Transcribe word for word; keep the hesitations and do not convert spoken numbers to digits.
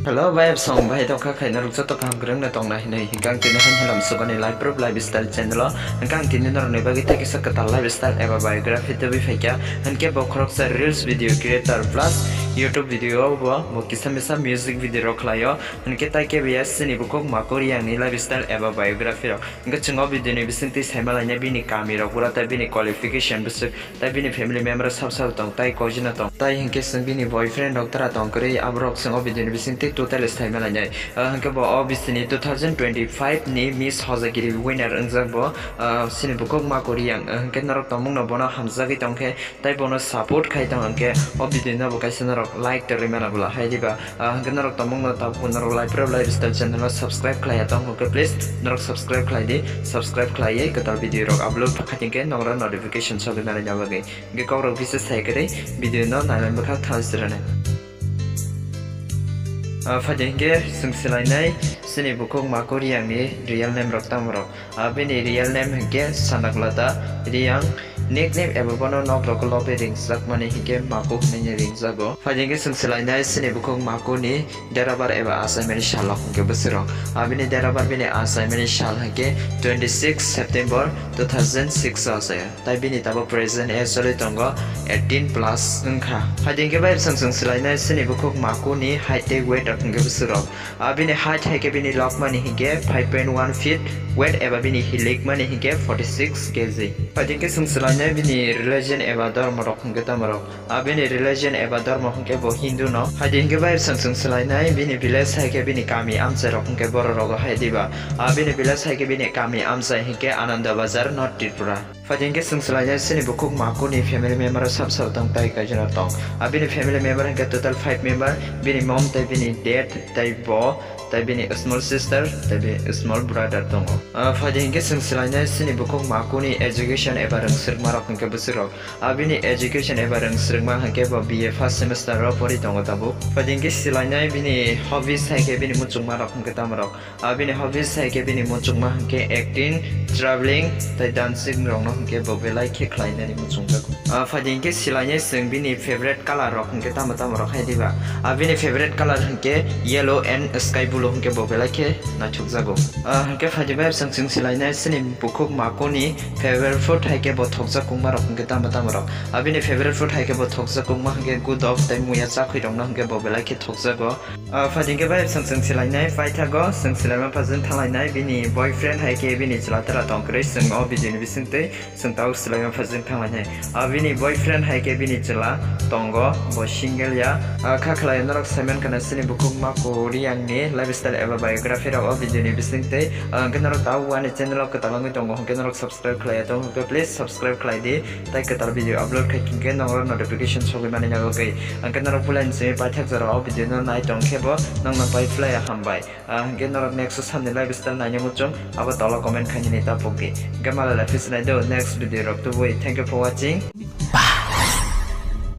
Hello bai, song bai tongkha khaina rok joto kaham kwrwng no tongna hinwi. Hwnkhe ang tini han halam sugani Life Proof Lifestyle channel o. Hwnkhe ang tini norokni bagwi tei kisa kwtal lifestyle eba biography tubui phaikha. Hwnkhe bo khoroksa reels video creator plus YouTube video o bo, bo kisa misa music video rok khlaio. Hwnkhe tai khe biya chini bukhuk Maku Reang ni lifestyle eba biography rok. Hwnkhe chwng o video ni bisingtwi saima lainai bini kami rok bura tei bini qualification bwswk. Tai bini family member sab sab tong, tai kojina tong, tai hinkhe chwng bini boyfriend rok tara tong kwrwi, aborok chwng o video ni bisingtwi total saima lainai. Ah, hinkhe bo o bisini two thousand twenty-five ni Miss Hojagiri winner wngjak bo, ah, chini bukhuk Maku Reang. Ah, hinkhe norok tongmungno bono hamjagwi tongkhe, tai bono support khai tong hinkhe o video no bo kaisa norok like torwi mana bwla hai diba. Ah, hwnkhe norok tongmungno tabuk norok Life Proof Lifestyle channel o subscribe khlaiya tong hwnkhe please norok subscribe khlai di, subscribe khlaiwi kwtal video rok upload khatingkhe nokra notification sogwi manai bagwi. Hwnkhe kokrok bisa sai kwrwi video no nailai bwkhak thang sirane. Ah, phaidi hwnkhe chwng swlainai chini bukhuk Maku Reang ni real name rok tamo rok. Ah, bini real name hwnkhe Sanaklata Reang. Nickname eba bono nok rok lobe ringjakmani hwnkhe Maku hwnwi ringjago. Phaidi hwnkhe chwng swlainai chini bukhuk Maku ni date of birth eba achaimani sal rok hwnkhe bwswk rok. Ah, bini date of birth bini achaimani sal hwnkhe twenty six September two thousand six o achai. Tai bini tabuk present age choli tongo eighteen plus wngkha. Phaidi hwnkhe bai bwswng chwng swlainai chini bukhuk Maku ni height tei weight rok hwnkhe bwswk rok. Ah, bini height hai khe bini lokmani hinkhe five point one feet, weight eba bini hilikmani hinkhe forty six K G. Phaidi hwnkhe chwng swlainai bini religion eba dhormo rok hwnkhe tamo rok. Ah, bini religion eba dhormo hwnkhe bo Hindu no. Phaidi hwnkhe bai bwswng chwng swlainai bini village hai khe bini kami amchai rok hwnkhe borok rogo hai diba. Ah, bini village hai khe bini kami amchai hwnkhe Ananda Bazar, North Tripura. Phaidi hwnkhe chwng swlainai chini bukhuk Maku ni family member sab sab tong tai kaijana tong. Ah, bini family member hwnkhe total five member, bini mom tei bini dad tei bo tei bini small sister tei bini small brother tongo. Ah, phaidi hwnkhe chwng swlainai chini bukhuk Maku ni education eba rwngsrwkma rok hwnkhe bwswk rok. Ah, bini education eba rwngsrwkma hwnkhe bo B A first semester o pori tongo tabuk. Phaidi hwnkhe swlainai bini hobbies hai khe bini muchungma rok hwnkhe tamo rok. Ah, bini hobbies hai khe bini muchungma hwnkhe acting, travelling tei dancing rokno hwnkhe bo belai khe khlainani muchungjago. Ah, phaidi hwnkhe swlainai chwng bini favorite color rok hwnkhe tamo tamo rok hai diba. Ah, bini favorite color hwnkhe yellow and sky blue hwnkhe bo belai khe naithokjago. Ah, hwnkhe phaidi bai bwswng chwng swlainai chini bukhuk Maku ni favorite food hai khe bo thokjak kungma rok hwnkhe tamo tamo rok. Ah, bini favorite food hai khe bo thokjak kungma hwnkhe gudok tei muya chakhwi rokno hwnkhe bo belai khe thokjago. Ah, phaidi hwnkhe bai bwswng chwng swlainai paithago, chwng swlaima phajwng thanglainai bini boyfriend hai khe bini chwla tara tong kwrwi chwng o video ni bisingtwi chwng tabuk swlaima phajwng thanglainai. Ah, bini boyfriend hai khe bini chwla tongo, bo single ya. Ah, kha khlai norok saiman khana chini bukhuk Maku Reang ni lifestyle eba biography rok o video ni bisingtwi. Ah, hwnkhe norok tabuk ani channel o kwtal wngwi tongo, hwnkhe norok subscribe khlaiya tongo, hwnkhe please subscribe khlai di. Tai kwtal video upload khai khe norok notification sogwi mani na bagwi. Hwnkhe norok puila ni simi paithak jora o video no nai tong khe bo nokno pai phlai ya hambai. Ah, hwnkhe norok next o samni lifestyle naina muchung abo tola comment khainani ta pokdi. Hwnkhe malai lai phi sinai do next video rok tubui. Thank you for watching.